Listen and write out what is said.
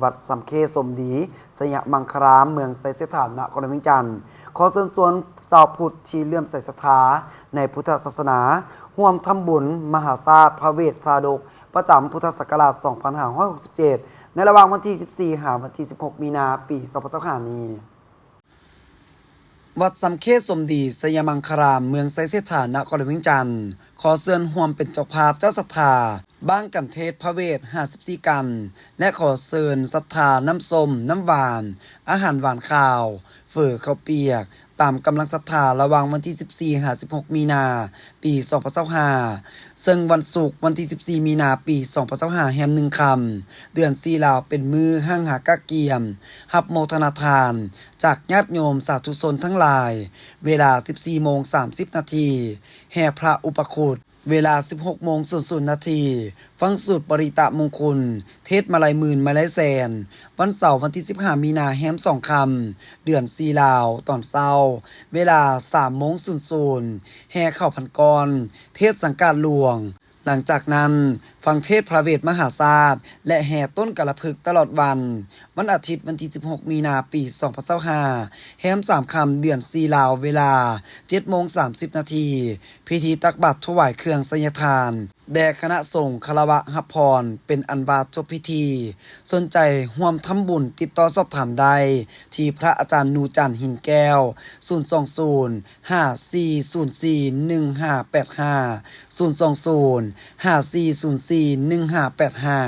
ວັດສຳເຄສົມດີ ໄຊຍະມັງຄາລາມ ເມືອງໄຊເສດຖາ ນະຄອນຫຼວງວຽງຈັນ ຂໍເຊີນຊວນຊາວພຸດທີ່ເຫຼື້ອມໃສສັດທາໃນພຸດທະສາສະໜາ ຮ່ວມທຳບຸນມະຫາຊາດພະເວດຊາດົກ ປະຈຳພຸດທະສັກກະລາດສອງພັນຫ້າຮ້ອຍຫົກສິບເຈັດ ໃນລະຫວ່າງວັນທີສິບສີ່ ຫາວັນທີສິບຫົກ ມີນາ ປີສອງພັນຊາວຫ້ານີ້. ວັດສຳເຄສົມດີ ໄຊຍະມັງຄາລາມ ເມືອງໄຊເສດຖາ ນະຄອນຫຼວງວຽງຈັນ ຂໍເຊີນຮ່ວມເປັນເຈົ້າພາບເຈົ້າສັດທາ ບ້າງກັນເທດພະເວດຫ້າສິບສີ່ກັນ ແລະ ຂໍເຊີນສັດທານ້ຳສົ້ມ, ນ້ຳຫວານ, ອາຫານຫວານຄາວ, ເຝີ, ເຂົ້າປຽກ ຕາມກຳລັງສັດທາ ລະຫວ່າງວັນທີສິບສີ່ ຫາ ສິບຫົກ ມີນາ ປີສອງພັນຊາວຫ້າ ເຊິ່ງວັນສຸກ ວັນທີສິບສີ່ ມີນາ ປີສອງພັນຊາວຫ້າ ແຮມໜຶ່ງຄ່ຳ ເດືອນສີ່ລາວ ເປັນມື້ຫ້າງຫາກະກຽມ ຮັບໂມທະນາທານ ຈາກຍາດໂຍມສາທຸຊົນທັງຫຼາຍ ເວລາສິບສີ່ໂມງສາມສິບນາທີ ແຫ່ພະອຸປະຄຸດ ເວລາສິບຫົກໂມງສູນນາທີ ຟັງສູດປະລິຕະມົງຄຸນ ເທດມາໄລໝື່ນ ມາໄລແສນ ວັນເສົາ ວັນທີສິບຫ້າ ມີນາ ແຮມສອງຄ່ຳ ເດືອນສີ່ລາວ ຕອນເຊົ້າ ເວລາສາມໂມງສູນ ແຫ່ເຂົ້າພັນກ້ອນ ເທດສັງກາດຫຼວງ. ຫຼັງຈາກນັ້ນ ຟັງເທດພະເວດມະຫາຊາດ ແລະ ແຫ່ຕົ້ນກາລະພຶກຕະຫຼອດວັນ. ວັນອາທິດ ວັນທີສິບຫົກ ມີນາ ປີສອງພັນຊາວຫ້າ ແຮມສາມຄ່ຳ ເດືອນສີ່ລາວ ເວລາເຈັດໂມງສາມສິບນາທີ ພິທີຕັກບາດຖວາຍເຄື່ອງໄຊຍະທານ ແດ່ຄະນະສົງຄາລະວະຮັບພອນ ເປັນອັນວ່າຈົບພິທີ. ສົນໃຈຮ່ວມທຳບຸນ ຕິດຕໍ່ສອບຖາມໄດ້ທີ່ພະອາຈານນູຈັນ ຫີນແກ້ວ ສູນສອງສູນ ຫ້າສີ່ສູນສີ່ໜຶ່ງຫ້າແປດຫ້າ ສູນສອງສູນ ຫ້າສີ່ສູນສີ່ໜຶ່ງຫ້າແປດຫ້າ.